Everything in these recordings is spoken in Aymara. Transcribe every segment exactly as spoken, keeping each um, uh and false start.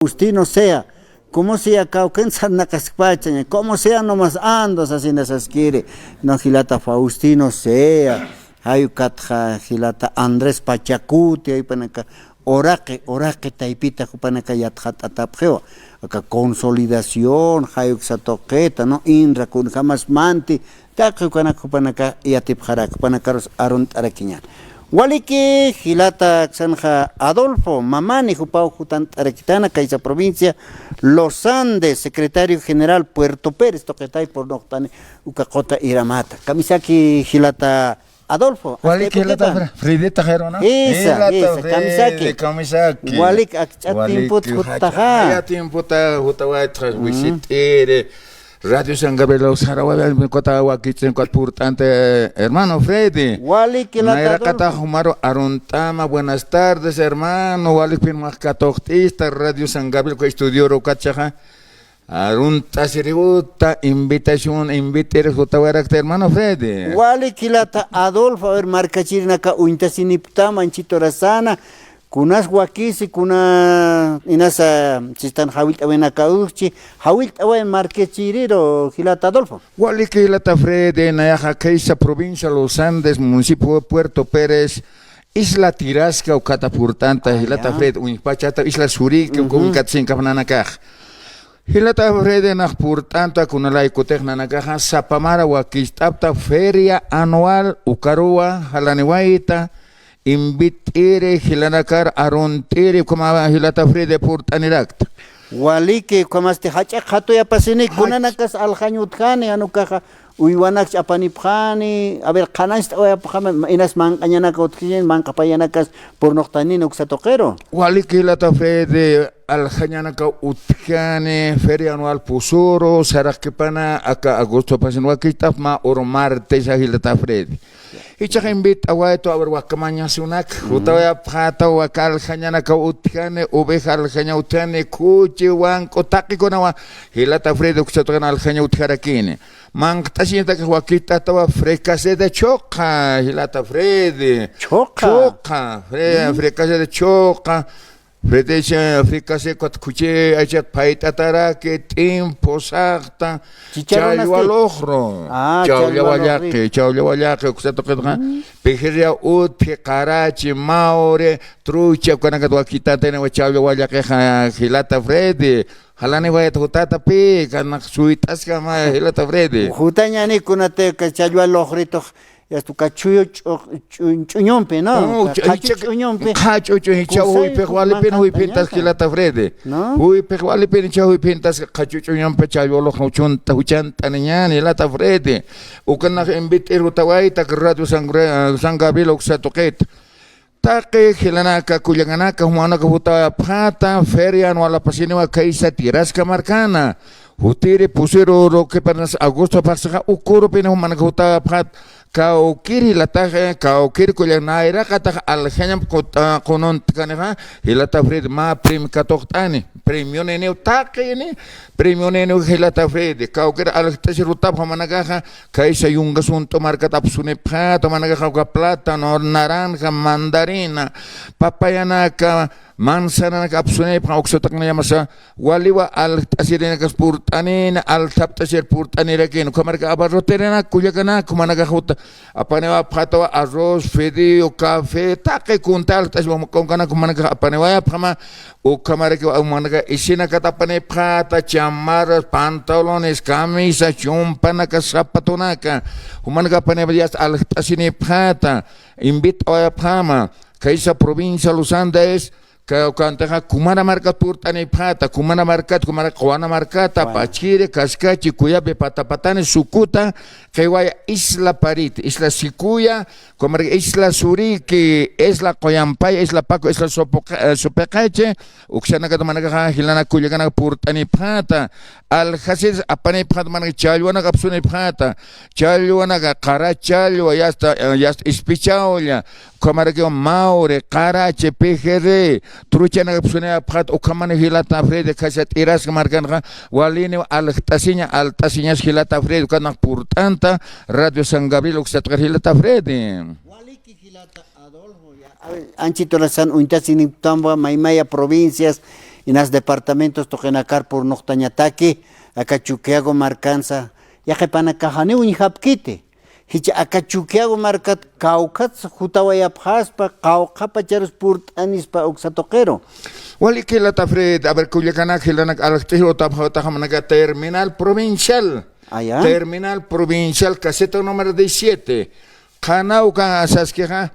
Faustino Sea, como sea, kawkin sarnaqaskpachaña, como sea nomás ando, sasina saskiri, no, jilata Faustino Sea, jay ukatxa jilata Andrés Pachacuti, jaypanaka, uraqi, uraqi taypita jupanaka yatxat'atapxiwa, aka consolidación, jay uksa tuqita, no, inra kunjamas manti, taqi ukanak jupanaka yatipxarak, jupanakarus arunt'arakiñäni. Waliki, jilata aksanxa Adolfo Mamani, jupaw jutant'arakitana kaysa provincia Los Andes, secretario general Puerto Pérez, tuqitay purnuqtani uka quta iramata. Kamisaki jilata Adolfo, waliki, jilata Fre-, Fredita Gerona. Isa, jilata isa, Fred, kamisaki. Kamisaki. Walik, akch'at tiempot juttaxa. Ya tiempota jutawaytxa, wisit'iri. Radio San Gabriel, saraway, kota wakichin, kot purt'anti, hermano Freddy. Walik, jilata Adolfo. Nayraqata jumaru arunt'ama, buenas tardes, hermano. Walikpin max katuqt'ista, Radio San Gabriel, ko estudio rukachaxa. Arunt'asiriwta, invitación, invit'iri jutawarakta, hermano Freddy. Walik, jilata Adolfo, a ver, markachirinaka uñtasinipktama, anchita urasana, kunas wakisi, kuna inasa sistan jawillt'awinaka uxchi, jawillt'awayan markachiriru, jilata Adolfo. Waliki, jilata Freddy, nayaxa kaysa provincia Los Andes, municipio Puerto Pérez, isla Tirasca, ukata purt'anta, jilata Freddy, uñjpachata, isla Surique, uka uñkat sinkapnanakax. Jilata Freddy, nax purt'anta kunalaykutix nanakaxa, sapa mara wakicht'apta feria anual, ukaruwa, jalaniwayta, invit'iri, jilanakar arunt'iri, ukhama jilata Freddy purt'anirakta. Waliki, ukhamasti jach'a qhatuyapasini, kunanakas aljañ utjani, jan ukaxa, uywanakch apanipxani, a ver, qhanañcht'awayapxama, inas manq'añanaka utjkini, manq'apayanakas purnuqtanini uksa tuqiru. Waliki, jilata Freddy, aljañanaka utjani, feria anual pusuru, saraqkipana, aka agosto pasin wakicht'ap mä uru martes, jilata Freddy. Jichhax invit'awaytu, a ver, waka mañasunaka, jutawayapxätaw, waka aljañanaka utjani, oveja aljaña utjani, khuchi, wank'u, taqikunawa, jilata Freddy, uksa tuqin aljaña utjarakini. Manq't'asiñatak wakicht'atawa, fricasé de chhuqa, jilata Freddy. Chhuqa. Chhuqa, fre-, fricasé de chhuqa. Freddy, fricasé, ukat khuchi aychat phayt'ataraki, t'impu, saqta, challwa luxru. Ah, challwa luxri. Chawlla wallaqi, chawlla wallaqi, uksa tuqitxa. Pijiria utji, qarachi, mawri, trucha, ukanakat wakicht'ataynawa challwa wallaqixa, jilata Freddy. Jalaniwayat jutata pi, kanak suyt'askama, jilata Freddy. Jutañani kunati ka challwa luxritux, yasta uka chhuyu ch'u-, ch'u-, ch'uñumpi, ¿no? Oh, qhachu ch'uñumpi. Qhachu ch'uñumpi, jichhaw juypix walipin juyphintas, jilata Freddy. ¿No? Juypix walipin jichhaw juyphintas qhachu ch'uñumpi challwa luxru juchunta, juchant'aniñani, jilata Freddy. Ukanax invit'ir jutawayta, Radio San Gre-, San Gabriel uksa tuqit. Taqi jilanaka, kullakanaka, jumanaka jutawayapxäta, feria anual apasiniwa kaysa Tirasca markana. Jutiri pusiru urukipanas agosto phaxsaxa, uka urupini jumanaka jutawayapxäta, kawkir jilataxa, kawkir kullak nayraqatax aljañamp qut-, qununt'kanixa, jilata Freddy, mä premio katuqt'ani, premioniniw taqini, premioniniw jilata Freddy, kawkir aljt'asir jutapxa jumanakaxa, kaysa yunga sunt'u markat apsunipxäta, jumanakaxa uka plátano, naranja, mandarina, papayanaka, manzananaka apsunipxä, uksa tuqin yamasa, waliwa aljt'asirinakas purt'anini, aljapt'asir purt'anirakini, ukhamaraki abarroterinaka, kullakanak, jumanakax juta, apaniwayapxätawa arroz, fideo, café, taqi kunta aljt'asir, kunkanak jumanakax apaniwayapxäma, ukhamaraki jumanakax isinakat apanipxäta, chamarras, pantalones, camisa, chumpanaka, zapatonaka, jumanakax apanipxäta, yasta aljt'asinipxäta, invit'awayapxäma, kaysa provincia Los Andes, ka-, kantaxa Kumara markat purt'anipxäta, Kumara markat, Kumara Quwana markata, Pachiri, Kaskachi, Kuyapi, Patapatani, Sukuta, Qiwaya, Isla Pariti, Isla Sikuya, Kumara Isla Suriki, Isla Qoyampaya, Isla Paku, Isla Sopoqa-, eh, Sopiqachi, uksanakata jumanakaxa jilanaka kullakanaka purt'anipxäta, aljasiris apanipxäta, jumanaka challwanaka apsunipxäta, challwanaka qara challwa, yasta, eh, yasta ispichawlla, ukhamarakiw mawri, qarachi, pijiri, truchanaka apsunipxäta, ukhamani jilata Freddy, kaysa Tirasca markanxa, waliniw aljt'asiña, aljt'asiñas jilata Freddy, ukanaka purt'anta, Radio San Gabriel, uksa tuqir jilata Freddy. Waliki jilata Adolfo, ya. A ver, anchita urasan uñtasinipktamwa maymaya provincias, inas departamentos tuqinakar purnuqtañataki, aka Chuquiago markansa, yaqhipanakax janiw uñjapkiti. Jichha aka Chuquiago markat kawkhatsa jutawayapxaspa, qawqhapacharus purt'anispa uksa tuqiru. Walik jilata Fred, a ver, kullakanak jilanak aljt'isiw utapxätaxa manaka terminal provincial. Aya. Terminal provincial, caseta número diecisiete. Qhanaw uka saskixa,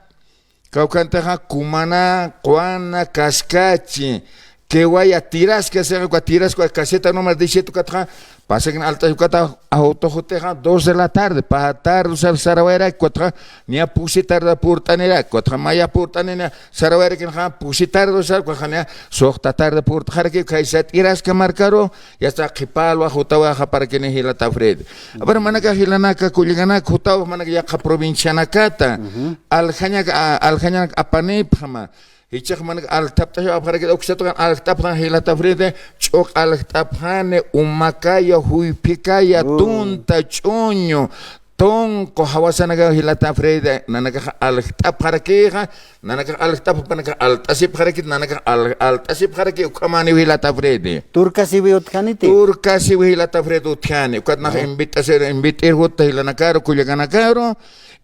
kawkhantixa Cumaná, Quana, Cascachi, Quewaya, Tirasca, sixa, uka Tirasca, caseta número diecisiete, ukatxa, pasakin alt'asi ukata, autox jutixa, dos de la tarde, pä tarde, sar-, sarawayaraki, ukatxa, niya pusi tarde purt'aniraki, ukatxa, maya purt'anina, sarawayarakinxa, pusi tarde, sar, ukatxa, niya, suxta tarde purt'xaraki, khaysa Tirasca markaru, yasta qhipa alwa jutawaxaparakini jilata Fred. A ver, manaka jilanaka, kullakanaka, jutawax manaka yaqha provincianakata. Ujú. Aljañak, a-, aljañanak apanipxama. Jichhax manaka aljt'apxarakit, uksatuqan aljt'apxan jilata Fred, Ch'uq aljt'apxani, Umacaya, Juyphicaya, Oh. Tunta, Ch'uñu, Tunqu jawasanakaw jilata Fred, nanakax aljt'apxarakixa, nanakax aljt'apxanakax alt'asipxarakit, nanakax al-, alt'asipxaraki, ukhamaniw jilata Fred. Turkasiwi utjaniti. Turkasiwi jilata Fred utjani. Ukat nax Ajá. Invit'asir, invit'ir jutta jilanakaru, kullakanakaru.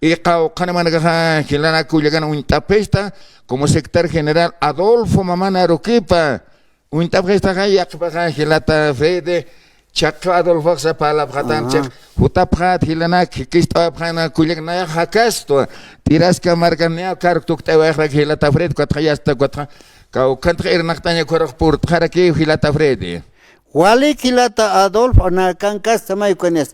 Y qawqhani manakaxa jilanak kullakan uñt'apxista, como secretario general Adolfo Mamani Aruquipa. Uñt'apxistaxa, yaqhipaxa, jilata Fred, chhaqqiw Adolfoxa parlapxatan, Ajá. Chhaq-, jutapxat, jilanak, jikist'awapxana, kullak nayax jakastwa, Tirasca markan niya karuk tukt'awayaxrak jilata Fred, ukatxa yasta, ukatxa, kawkhantixa irnaqtaña ukharux purt'xarakiw jilata Fred. Walik jilata Adolfo, nakan kasta may ukañas.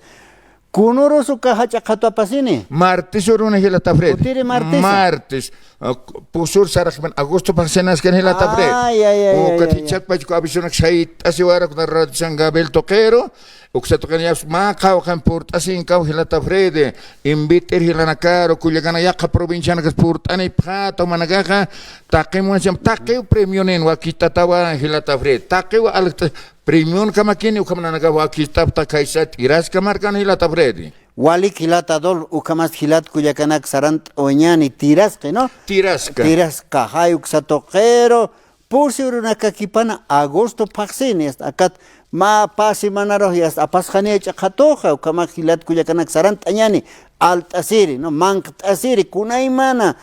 Kunurus uka jach'a qhatu apasini? Martes uruna jilata Fred. Utiri martes. Martes. Ah, pusur saraqpan agosto phaxsinaskan jilata Fred. Ay, ay, ay, ay, ay, ay. Ukat jichhakpach uka avisonak sayt'asiwarak uka Radio San Gabriel tuqiru. Uksa tuqin yaps mä qawqhan purt'asinkaw jilata Fred. Invit'ir jilanakaru, kullakana yaqha provincianakas purt'anipxäta, manakaxa, taqiw munasiyam, taqiw premionin wakicht'atawa jilata Fred. Taqiw aljt'a-, premionkamakini, ukham nanakax wakicht'apxta khaysa Tirasca markan jilata Fred. Walik jilata Adolfo, ukhamas jilat kullakanak sarant'awañäni Tirasca, ¿no? Tirasca. Tirasca, jay uksa tuqiru, pusi urunakakipana agosto phaxsini, hasta akat mä pä semanarux, hasta apasxani jach'a qhatuxa, ukhamak jilat kullakanak sarant'añäni, alt'asiri, ¿no? Manqt'asiri, kunaymana,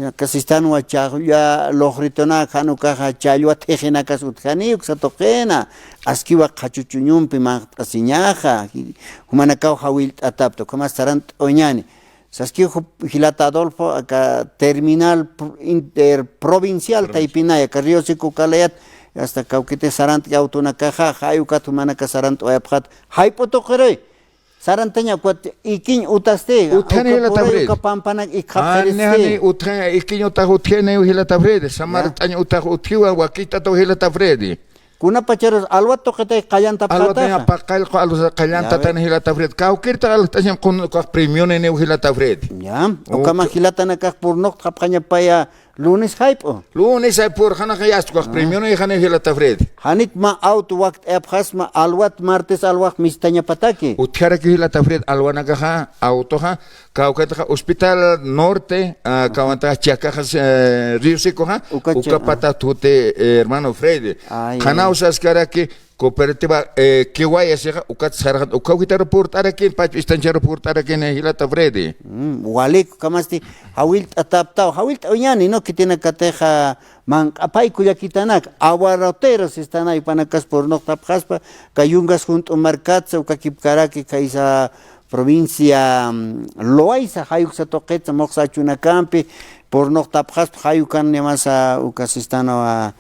aka sistanwa challwa luxritunak, jan ukaxa challwa thixinakas utjani, uksa tuqina, askiwa qhachuchuñumpi manqt'asiñaxa, jumanakaw jawillt'atapxta, ukhamas sarant'awañäni. Saskiw jilata Adolfo, aka terminal pr-, interprovincial taypinaya, aka Río Seco ukalayat, hasta kawkiti sarant'ki autonakaxa, jay ukat jumanaka sarant'awayapxat, jayp'u tuqiruy. Sarantaña ukat ikiñ utasti, utjani uka jilata puray Fred. Uka pampanak ikxapxiristi. Jani, jani, utja-, ikiñ utax utjani jilata Fred. Ya. Samart'añ utax utjiwa, wakicht'ataw jilata Fred. Kunapacharus alwat tuqitay qallantapxätaxa. Alwataña paqallqu alwat qallantatani jilata Fred. Kawkirtax aljt'asiñ kun-, ukax premioniniw jilata Fred. Ya. Ukhama jilatanakax purnuqt'apxañapaya lunes jayp'u. Lunes jayp'u purxanaxa yasta ukax premionixani jilata Fred. Janit mä auto wakt'ayapxasma alwat martes alwax mistañapataki. Utjaraki jilata Fred alwanakaxa, autoxa, kawkataxa Hospital Norte, ah, kawkataxa Chiacajas, eh, Río Secoxa, uka Chiacaja. Uka patat juti, eh, hermano Freddy. Ay, ay. Qhanaw saskaraki cooperativa, eh, Kiwaya sixa, ukat sarxan, uka jitaru purt'arakin, pach istancharu purt'arakin, eh, jilata Freddy. Mm, walik, ukhamasti, jawillt'atapxtaw, jawillt'awañäni, ¿no? Khitinakatixa, manq'apay kullakitanak, aguaroteros, sistanay jupanakas purnuqtapxaspa, kay yungas junt'u markatsa, ukakipkaraki, khaysa, provincia, mm, Loayza, jay uksa tuqitsa, muxsa achunakampi, purnuqtapxaspa, jay ukan nimasa, uka sistanawa,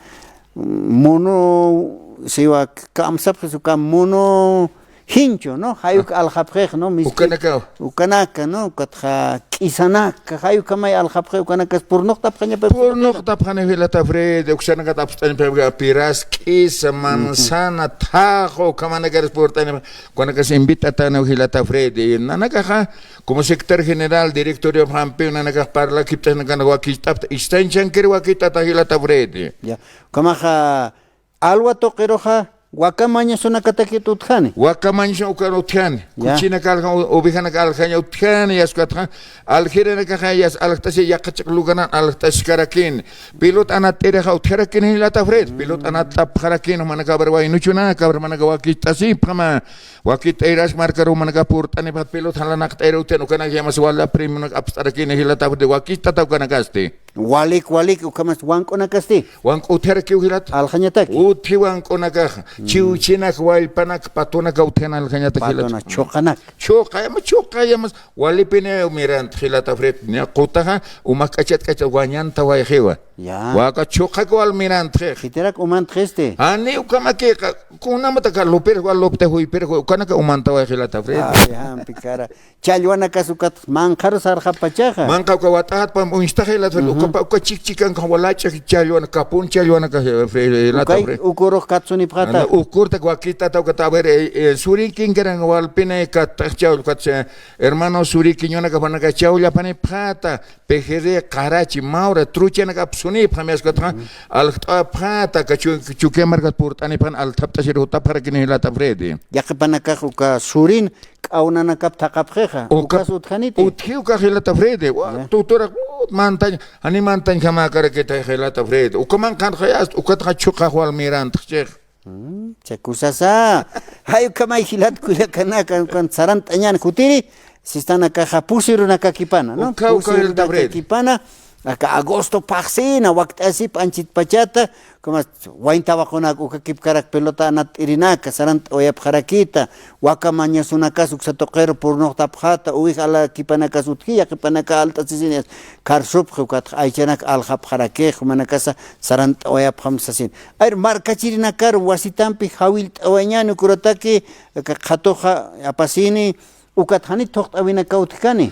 mm, mono, siwa, kamsapxis uka mono jincho, ¿no? Jay uka aljapxix, ¿no? Miski-, ukanakaw. Ukanaka, ¿no? Ukatxa k'isanaka, jay ukhamay aljapxix, ukanakas purnuqtapxañapa. Purnuqtapxani jilata Fred, uksanakat apst'añapa, piras, k'isa, manzana, thaxu, ukhamanakaris purt'añapa. Kunanakas invit'ataniw jilata Freddy. Nanakaxa, como secretario general, directorio jampiw, nanakax parlakipt'asnakan wakicht'apxta, istañchankir wakicht'ata jilata Freddy. Ya. Ukhamaxa, alwa tuqiruxa, Waka mañasunakatakit utjani. Waka mañasun ukan utjani. Ya. Kuchinaka aljan, o-, ovejanaka aljaña utjani, yasta ukatxa. Aljirinakaxa yasta aljt'asi yaqha chiq luganan aljt'asiskarakini. Pelota anatt'irixa utjarakini jilata Fred. Mm. Pelota anatt'apxarakini, jumanaka a ver waynuchunaka, a ver jumanaka wakicht'asipxama. Wakicht'ayirasa markaru jumanaka purt'anipxat pelota jalanaqt'ayir utjani, ukanaka yamas wali premionak apst'arakini jilata Fred, wakicht'ata ukanakasti. Walik, walik, ukhamas wank'unakasti. Wank'u utjarakiw jilata. Aljañataki. Utji wank'unakaxa. Mm. Chiwchinak, wallpanak, patunaka utjani aljañataki jilata. Patuna, chuqanak. Chuqa, yama chuqa, yamas walipini mirant jilata Fred. Niya qutaxa, umak k'achat k'achat wañantawayxiwa. Ya. Waka chuqak wal mirantxix. Jitirak umantxisti. Jani ukamakixa, kunamata ka lupir, wal lupta juypir, ukanaka umantaway jilata Fred. Ay, jampi kara. Challwanakas ukat manqharu sarxapachaxa. Manqha uka wat'ajat pam uñstaxa jilata Fred. Ujú. Ukapa, uka chikchikanka walach'a challwana, kapun challwanaka, eh, Fred, jilata Fred. Ukay ukurux katsunipxata. Ana, ukurtak wakicht'ata ukat, a ver, eh, eh, surikinkaran walpini katt'ax challw ukat, eh, hermano surikiñunaka jumanaka challwapanipxata. Pejerrey, qarachi, mawra, truchanaka apsunipxam, yasta ukatxa, aljt'apxata, aka chu-, Chukiyaw markat purt'anipxan, aljt'apt'asir jutapxarakini jilata Freddy. Yaqhipanakax uka surin k'awnanakap thaqhapxixa, uka ukas utjaniti. Utji uka jilata Freddy, wa, ya, tuturak, uh, mantañ, jani mantañjamäkarakita jilata Freddy. Ukaman qhanxayast, ukatxa chuqax wal mirantxchix. Mm, chay kusasa. Jay ukhamay jilat kullakanaka, ukan sarant'añan jutiri, sistanakaxa pusirunakakipana, ¿no? Ukha, ukha, pusirunakakipana, aka agosto phaxsina, wakt'asip anchit pachata, como wayn tawaqunaka ukakipkarak pelota anatt'irinaka, sarant'awayapxarakita, waka mañasunakas uksa tuqiru purnuqtapxata, uwij alakipanakas utji, yaqhipanaka alt'asisini, karsupxi, ukatxa aychanak aljapxarakix, jumanakasa sarant'awayapxam sasin. Ayr markachirinakar wasitampi jawillt'awayañäni, ukarumataki, aka qhatuxa apasini, ukat jani thuqt'awinaka utjkani.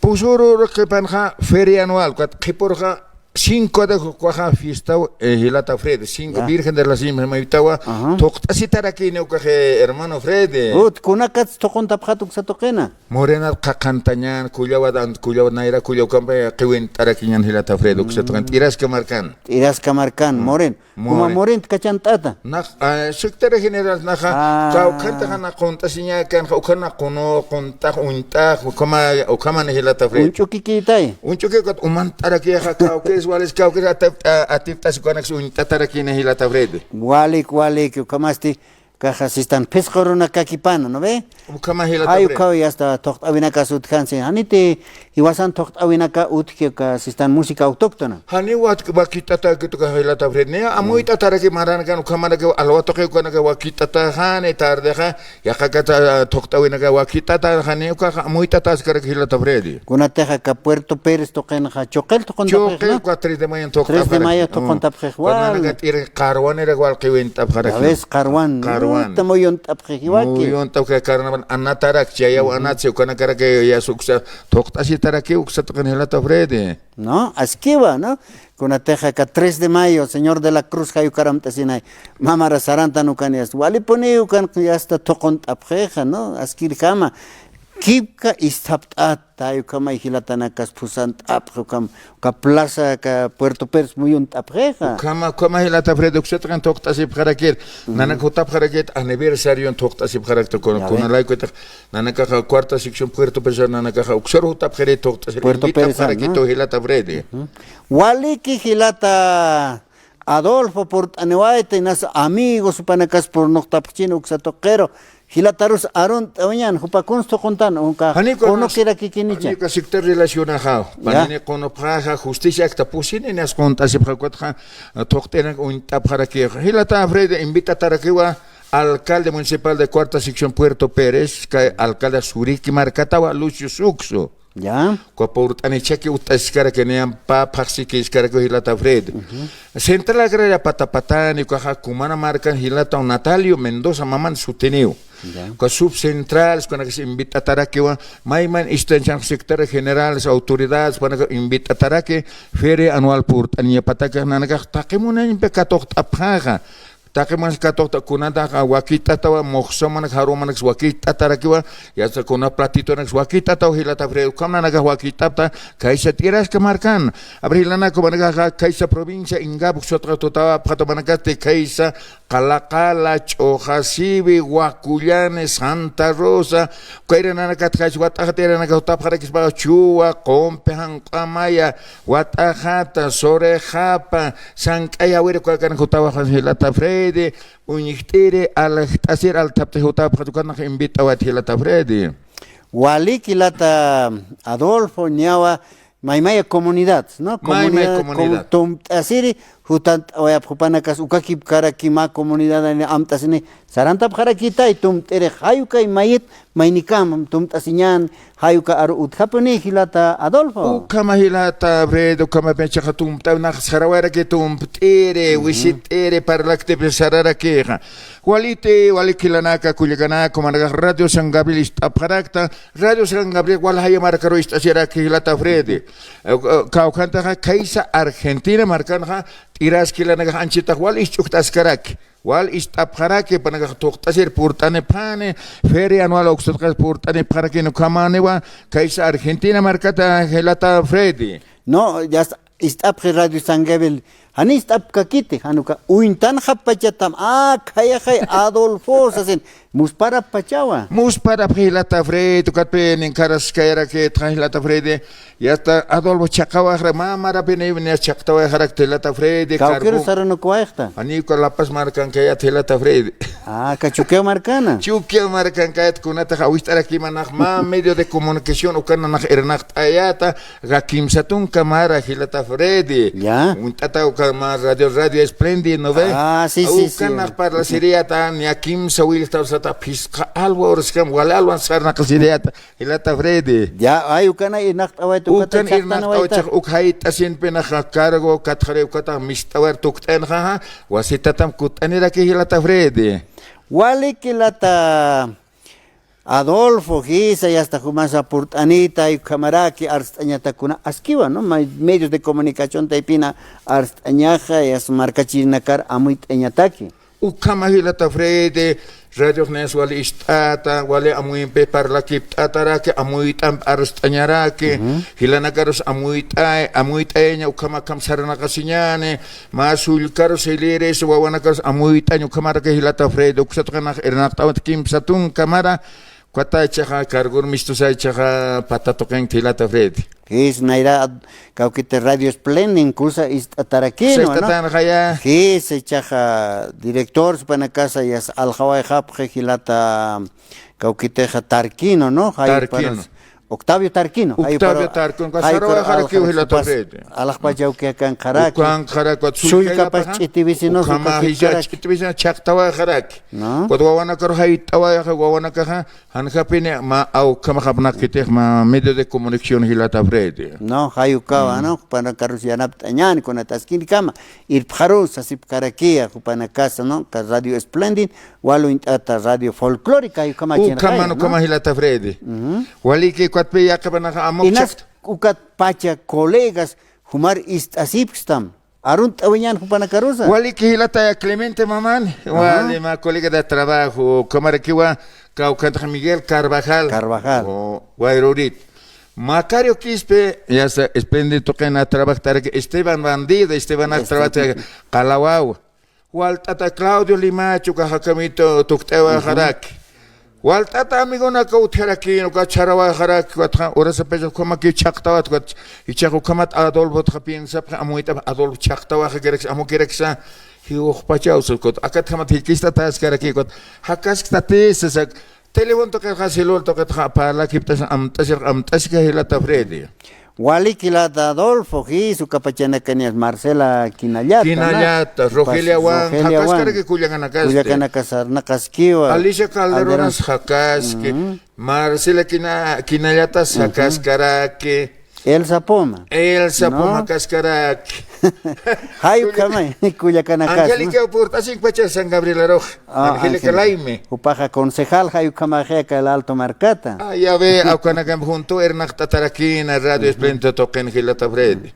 Pusürur qhipanxa feria anual, ukat qhipürxa cinco de ukaxa fiestaw, eh, jilata Fred, cinco, ya, Virgen de las Simas maytawa, ajá, thuqt'asitarakini ukax, eh, hermano Fred. Ut, kunakats thuquntapxat uksa tuqina. Morenat qhaqhantañan, kullawat ant-, kullawat nayra, kullaw kampa, eh, qiwint'arakiñan jilata Fred, uksa tuqin, mm, T'iraska markan. T'iraska markan, mm, Moren. Kuma Moren. Morent kachant'ata. Nax, ah, secretario general naxa, ah, kawkhantaxa nax qunt'asiñakanxa, ukhana qunu, qunt'ax, uñt'ax, ukhama, ukhamani jilata Fred. Uñch'ukikitay. Uñch'uki ukat umant'arakixa, kawkis, walis, kawkis, atip-, a-, atipt'as ukanaks uñt'atarakini jilata Fred. Walik, walik, ukhamasti, kaxa sistan phisqurunakakipana, ¿no ve? Ukhama jilata Fred. Ay, ukhaw, ya está, thuqt'awinakas utjansi. Janiti jiwasan thuqt'awinaka utji uka sistan música autóctona. Jani wat-, wakicht'atäkit uka jilata Fred. Niya amuyt'ataraki maranakan ukhamaraki alwa tuqi ukanaka wakicht'atäxani tardexa, yaqhakata thuqt'awinaka wakicht'atäxani ukaxa amuyt'atäskarak jilata Fred. Kunatixa aka Puerto Pérez tuqinxa, chuqil thuquntapxix, ¿no? Chuqil, uka tres de mayo thuqt'apxarak. Tres de mayo thuquntapxix, wal. Nanaka t'ir qarwanirak wal qiwint'apxarak. Ya ves, qarwan. Qarwan. Uta muyunt'apxix, iwaki. Muyunt'apxix carnaval, anatarak, chayaw anatsi, ukanakarak, ya suksa, thuqt'asitaraki uksa tuqin jilata Fred. No, askiwa, ¿no? Kunatixa aka tres de mayo, Señor de la Cruz, jay ukaramt'asinay. Mamara sarantan ukan, ya está. Walipuni ukan, ya está, thuqunt'apxixa, ¿no? Askirjama. Kipka isthapt'ata, ukhamay jilatanakas phusant'apxi, ukham, uka plaza, aka Puerto Pérez muyunt'apxixa. Ukhama, ukhama jilata Fred, uksa tuqin thuqt'asipxarakir. Nanak jutapxarakit aniversarion thuqt'asipxarakta, kuna, ya ve, kunalaykutix, nanakaxa cuarta sección Puerto Pérez, nanakaxa uksar jutapxiri thuqt'asir, Puerto Pérez, invitapxarakitu, ¿no? Jilata Fred. Waliki jilata Adolfo purt'aniwayta, inas amigos jupanakas purnuqtapxchin uksa tuqiru, jilatarus arunt'awayañän, jupa kuns thuquntan, uka qunukirakikinicha. Jani uka sector relacionaxaw, ya, panini qunupxaxa, justicia akta pusini, inas qunt'asipxakutxa, thuqt'inak uñt'apxarakixa. Jilata Fred, invitatarakiwa, alcalde municipal de cuarta sección Puerto Pérez, kay alcalde Suriki markatawa, Lucio Sucso. Ya. Uka purt'anichaki utt'asiskarakini, pä phaxsikiskaraki jilata Fred. Central Agraria Patapatani, ukaxa Cumana markan jilata Natalio Mendoza Maman sutiniw. Ya. Uka subcentrales, ukanakis invit'atarakiwa, mayman istanchan sectores generales, autoridades, ukanaka invit'ataraki, feria anual purt'aniñapataki, nanakax taqi munañpi katuqt'apxaxa. Taqi munaskas katuqta kunataxa wakicht'atawa, muxsa munakas, jaru munakas wakicht'atarakiwa, yasta kuna platitonakas wakicht'atawa jilata Freddy, ukham nanakax wakicht'apta, kaysa Tiraska markan. A ver, jilanaka, umanakaxa kaysa provincia Ingavi uksa sutxa tutawapxata, umanakasti kaysa Qala Qala, Ch'uxasiwi, Wakullani, Santa Rosa, uka irnanakata kaysa Wat'axata irnanaka jutapxarakispaxa, Chuwa, Qumpi, Janq'amaya, Wat'axata, Sorejapa, Sank'ayawiri, ukakan jutawaxa jilata Freddy, Uñjt'iri, Aljt'asiri, Althapt'asiri jutapxata, ukanaka invitawayta jilata Freddy. Waliki jilata Adolfo, niyawa maymaya comunidad, ¿no? Maymay comunidad, comunidad. Tumpt'asiri jutant'awayapxi, jupanakas ukakipkaraki mä comunidad amt'asini sarantapxarakitay, tumpt'iri jay ukay mayit, maynikam tumpt'asiñän, jay uka aru utjapuni jilata Adolfo. Ukhama jilata Freddy, ukhamapi chiqa tumpt'awi, nax sarawayaraki tumpt'iri, wisit'iri, parlakt'iri sararakixa. Waliti, walik jilanaka, kullakanaka, umanakax Radio San Gabriel ist'apxarakta, Radio San Gabriel wal jaya markaru ist'asiraki jilata Freddy. Eh, eh, kawkhantaxa kaysa Argentina markanxa Tiraski jilanakax anchitax wal isch'ukt'askaraki. Wal ist'apxaraki, jupanakax tuqt'asir purt'anipxani, feria anual uksa sutxa purt'anipxarakini, ukhamaniwa kaysa Argentina markata jilata Freddy. No, ya está, ist'apxi Radio San Gabriel. Jani ist'apkakiti, jan uka uñtanxappachatam, a, khayaxay Adolfo sasin, musparappachawa. Musparapxi jilata Freddy, ukatpi ninkharaskayarakitxa jilata Freddy. Yasta Adolfo chhaqawayxarak, mä marapini niya chhaqtawayxarakta jilata Freddy, kawkiru saranakuwayxta. Jani uka La Paz markankayät jilata Freddy. Ah, aka Chukiyaw markana. Chukiyaw markankayät, kunatax awist'arakima nax mä medio de comunicación ukan nax irnaqt'ayäta, aka kimsa tunka mara jilata Freddy. Ya. Uñt'ata uka mä radio, Radio Espléndido, ¿no ve? Ah, sí, sí, sí. Ukan nax parlasiriyäta, niya kimsa willt'awsata, phisqa alwa uraskham, wali alwan sarnaqasiriyäta. Jilata Freddy. Ya, ay, ukan irnaqt'awayta, ukan irnaqt'awayta, uk jayt'asinpinaxa cargo katxari ukatax mist'awayar tukt'ayanxa, wasitatam kutt'aniraki jilata Freddy. Waliki jilata Adolfo, jisa, yasta jumasa purt'anita, ay, ukhamaraki arst'añatakuna askiwa, ¿no? Ma-, medios de comunicación taypina arst'añaxa, yasta markachirinakar amuyt'añataki. Ukhama jilata Freddy, radiox nayas wali ist'ata, wali amuyimpi parlakipt'ataraki, amuyt'amp arst'añaraki, jilanakarus amuyt'ay, amuyt'ayaña, ukhama akham sarnaqasiñäni, mä sullkarus jilïris, wawanakarus amuyt'añ, ukhamaraki jilata Freddy, uksa tuqinax irnaqt'awayta kimsa tunka mara, Kata ichaxa, cargor mistusay ichaxa, pata tuqin jilata Freddy. Jis, nayra, kawkiti Radio Splendid kusa ist'atarakïnwa, ¿no? Ist'atanxaya. Jis, ichaxa, director, jupanakasa, yas, aljawayxapxi jilata, kawkitixa Tarquino, ¿no? Jay Tarquino. Octavio Tarquino. Octavio Tarquino, jay para, sarawayxarakiw jilata jupas Freddy. Alaxpach awkiakanxaraki. Ukanxarak, sullkapax ch'itiwisinosa, ukhama jisa ch'itiwisinosa chhaqtawayxaraki. ¿No? Ukat wawanakaru jayt'awayxa, wawanakaxa, janjapini mä awkhamax apnaqkitix mä medio de comunicación jilata Freddy. No, jay ukawa, ¿no? Jupanakarus yanapt'añäni, kunat askinkama irpxarusa sipkarakiya, jupanakasa, ¿no? Ka Radio Splendid, wal uñt'ata Radio Folclórica, jay ukhama chinqaya, ¿no? Ukhama jilata Freddy. Waliki ukatpi yaqhipanaxa amuk inas chhaqta. Ukat pacha colegas, jumar ist'asipkstam. Arunt'awiñän jupanakarusa. Waliki jilata Clemente Mamani. Ajá. Wali mä colega de trabajo, ukhamarakiwa, kawkhantax Miguel Carvajal. Carvajal. O, Guayrurit. Macario Quispe, yasa, Splendid tuqina trabajtaraki Esteban Bandido, Esteban trabajtaraki Qalawawa. Walt'ata Claudio Limacho, ukax akham tukt'awayxaraki. Walt'ata amigonaka utjarakïn, ukat sarawayxaraki, ukatxa urasapach ukhamakiw chhaqtawayta, ukat jichhax ukhamat Adolfotxa piensapxi, amuyt'apxi, Adolfo chhaqtawayxakiraksa, amukiraksa, jiwxpachaw, ukat akatjamat jikist'atäskaraki, ukat jakasktatisa, sasa, teléfono tuqitxa, celular tuqitxa, parlakipt'asa, amt'asir, amt'aska jilata Freddy. Waliki jilata Adolfo, jis, uka pachanakanïs Marcela Quinallata, ¿no? Quinallata, Rogelia Juan, Rogelia Juan. Jakaskaraki kullakanakasti. Kullakanakas arnaqaskiwa. Alicia Calderonas jakaski. Marcela Quina-, Quinallatas jakaskaraki. Elsa Poma. Elsa Poma jakaskaraki. Jay ukhamay, kullakanakas, ¿no? Angélica purt'asinkpachar San Gabrielarux. Ah, Angélica Laime. Jupaxa concejal, jay ukhamaxi aka El Alto markata. Ah, ya ve, ukanakam junto irnaqt'atarakïna Radio Splendid tuqin jilata Freddy.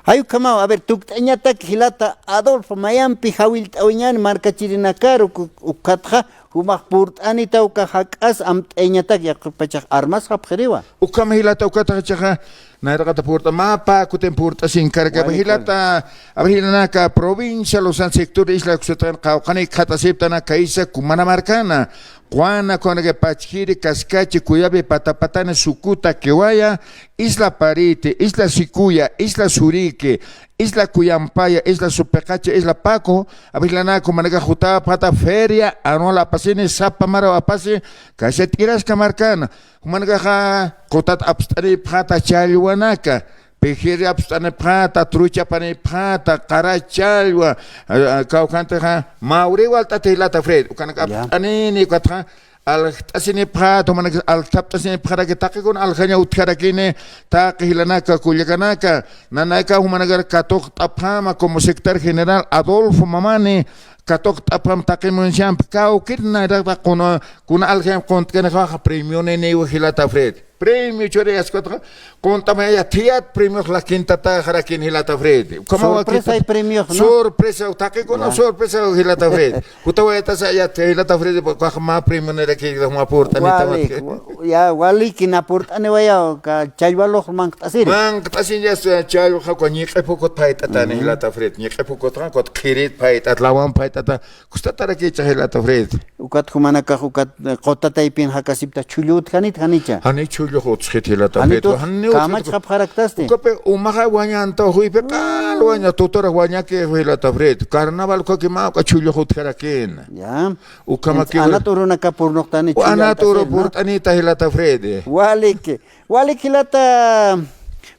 Jay ukhamaw, a ver, tukt'añatak jilata Adolfo, mayampi jawillt'awiñäni markachirinakaru, ku-, ukatxa jumax purt'anita uka jak'as amt'ayañatak yaqhipachax armas japxiriwa. Ukham jilata ukatxa chiqa, nayraqata purt'a, mä pä kutin purt'asiñ karaki, a ver, jilata, a ver, jilanaka, provincia Luzán, sector Isla Kusatqan, qawqhanik qhatasiptana, kaysa Cumana markana, Juana, Juana, Pachjiri, Cascachi, Cuyabe, Patapatani, Sucuta, Quewaya, Isla Pariti, Isla Sicuya, Isla Surique, Isla Cuyampaya, Isla Supiqacha, Isla Paco, a ver, jilanaka, jumanakax jutapxäta feria anual apasini, sapa maraw apasi, kaysa T'iraska markana, jumanakaxa qutat apst'anipxäta challwanaka, pijiri apst'anipxäta, trucha apanipxäta, qara challwa, a, a, kawkhantixa, mä uri walt'ata jilata Fred, ukanak apst'anini, ukatxa, aljt'asinipxäta, jumanakax aljthapt'asinipxaraki, taqikun aljaña utjarakini, taqi jilanaka, kullakanaka, nanaka, jumanakar katuqt'apxäma, como secretario general Adolfo Mamani, katuqt'apxäma, taqi munichampi, kawkit nayraqta kuna, kuna aljaña quntkanixaxa premioniniwa jilata Fred. Premio churayaskwatxa, qunt'amaya thiyat premiox lakintatäxarakin jilata Fred. Ukhamaw sorpresa wakita y premiox, ¿no? Sorpresa, taqikuna sorpresa jilata Fred. Jutawayatasa ya jilata Fred, ukax mä premioniraki, mä purt'anita. Walik, matki. Wa-, ya, waliki na purt'aniwaya, ka challwa lux manqt'asiri. Manqt'asiñ ya, challwa, uka ñiq'ip ukut phayt'atani jilata Fred. Ñiq'ip ukutxa, ukat qhirit phayt'at, lawan phayt'ata, Kustatarakicha jilata Fred. Ukat jumanakax ukat, eh, quta taypin jakasipta chhullu utjanit, janicha. Jani chhullux utjxit jilata Fred. Janitu, jani kamach utjxit. Japxaraktasti. Ukapi umaxa wañanta juypi qal waña, tuturax wañaki jilata Fred. Carnaval ukhaki mä uka chhullux utjarakin. Ya. Ukhamaki. Entonces, anat urunaka purnuqtani chhullu anat uru purt'anita jilata Fred. Waliki. Walik jilata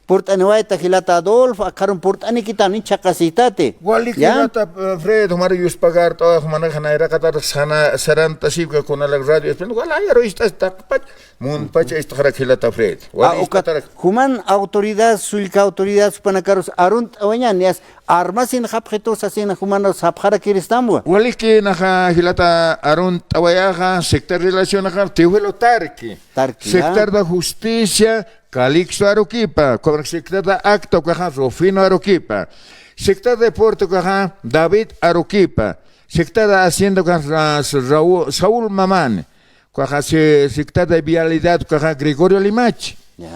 purt'aniwayta jilata Adolfo, akharun purt'anikitam ni chhaqasitati. Walik jilata, eh, Fred, jumar yuspagart'awa, jumanax nayraqatar sana, sarantasiwka kunalak radio, walayaru ist'as taqpach, munpach ist'arak jilata Fred. Ah, walik ukat ist'atarak. Juman autoridad, sullka autoridad, supanakarus arunt'awañan, yas, armasin japxitu sasin jumanus japxarakiristamwa. Waliki naxa jilata arunt'awayaxa, sector relacionaxa, Teófilo Tarqui. Tarqui, ya. Sector de Justicia, Calixto Aruquipa, Cobra Secretaria de Acto, ukaxa Rufino Aruquipa. Secretario de Deporte, ukaxa David Aruquipa. Secretario de Hacienda, ukaxa Ra-, Raúl, Saúl Mamani. Ukaxa se-, Secretario de Vialidad, ukaxa Gregorio Limachi. Ya.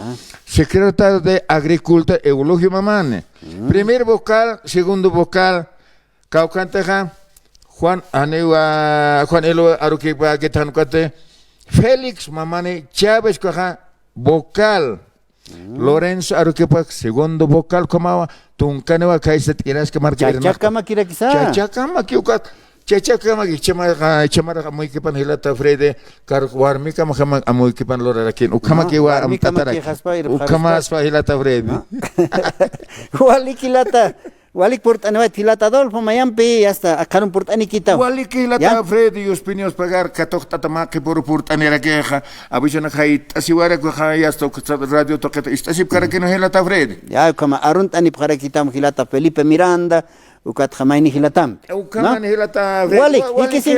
Secretario de Agricultura, Eulogio Mamani. Mm. Primer vocal, segundo vocal, kawkhantixa, Juan, janiwa, Juan Elo Aruquipa, ukat jan ukat, Félix Mamani Chávez, ukaxa vocal. Mm. Lorenzo Aruquipa, segundo vocal, ukhamawa, tunkaniwa kaysa T'iraska marka. Chachakamakiraki sa. Chachakamak ukat, chachakamak, chama, chamarax amuykipan jilata Fred, kar warmikam jama amuykipan lurarakin. Ukhamakiwa amtataraki. Ukhama aspa jilata Fred. Walik jilata. Walik purt'aniwayt jilata Adolfo, mayampi, hasta akharun purt'anikitaw. Walik jilata Fred, yuspini yuspagar, katuqt'ata mä qhipuru purt'anirakixa, avisonak jayt'asiwarakixa, hasta uka radio tuqita ist'asipkarakinu jilata Fred. Ya, ukhama arunt'anipxarakitam jilata Felipe Miranda, ukatxa mayni jilatampi. Ukhaman jilata Fred. Walik, wa-, walik jikisi